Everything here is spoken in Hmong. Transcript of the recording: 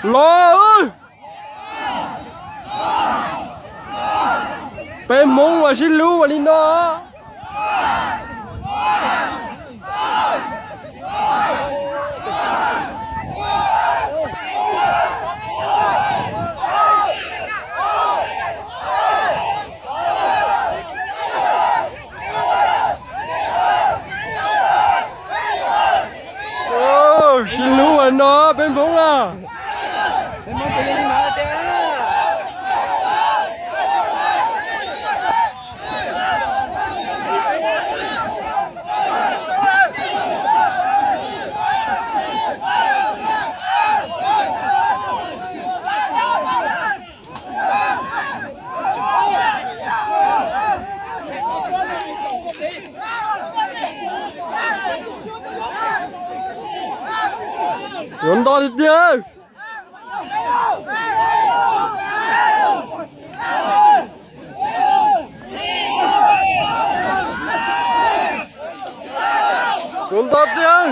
Los, peb Hmoob ua sib hlub ua li no. Sib hlub ua no peb Hmoob na. Yuav nto tiag tiag. Yuav nto tiag.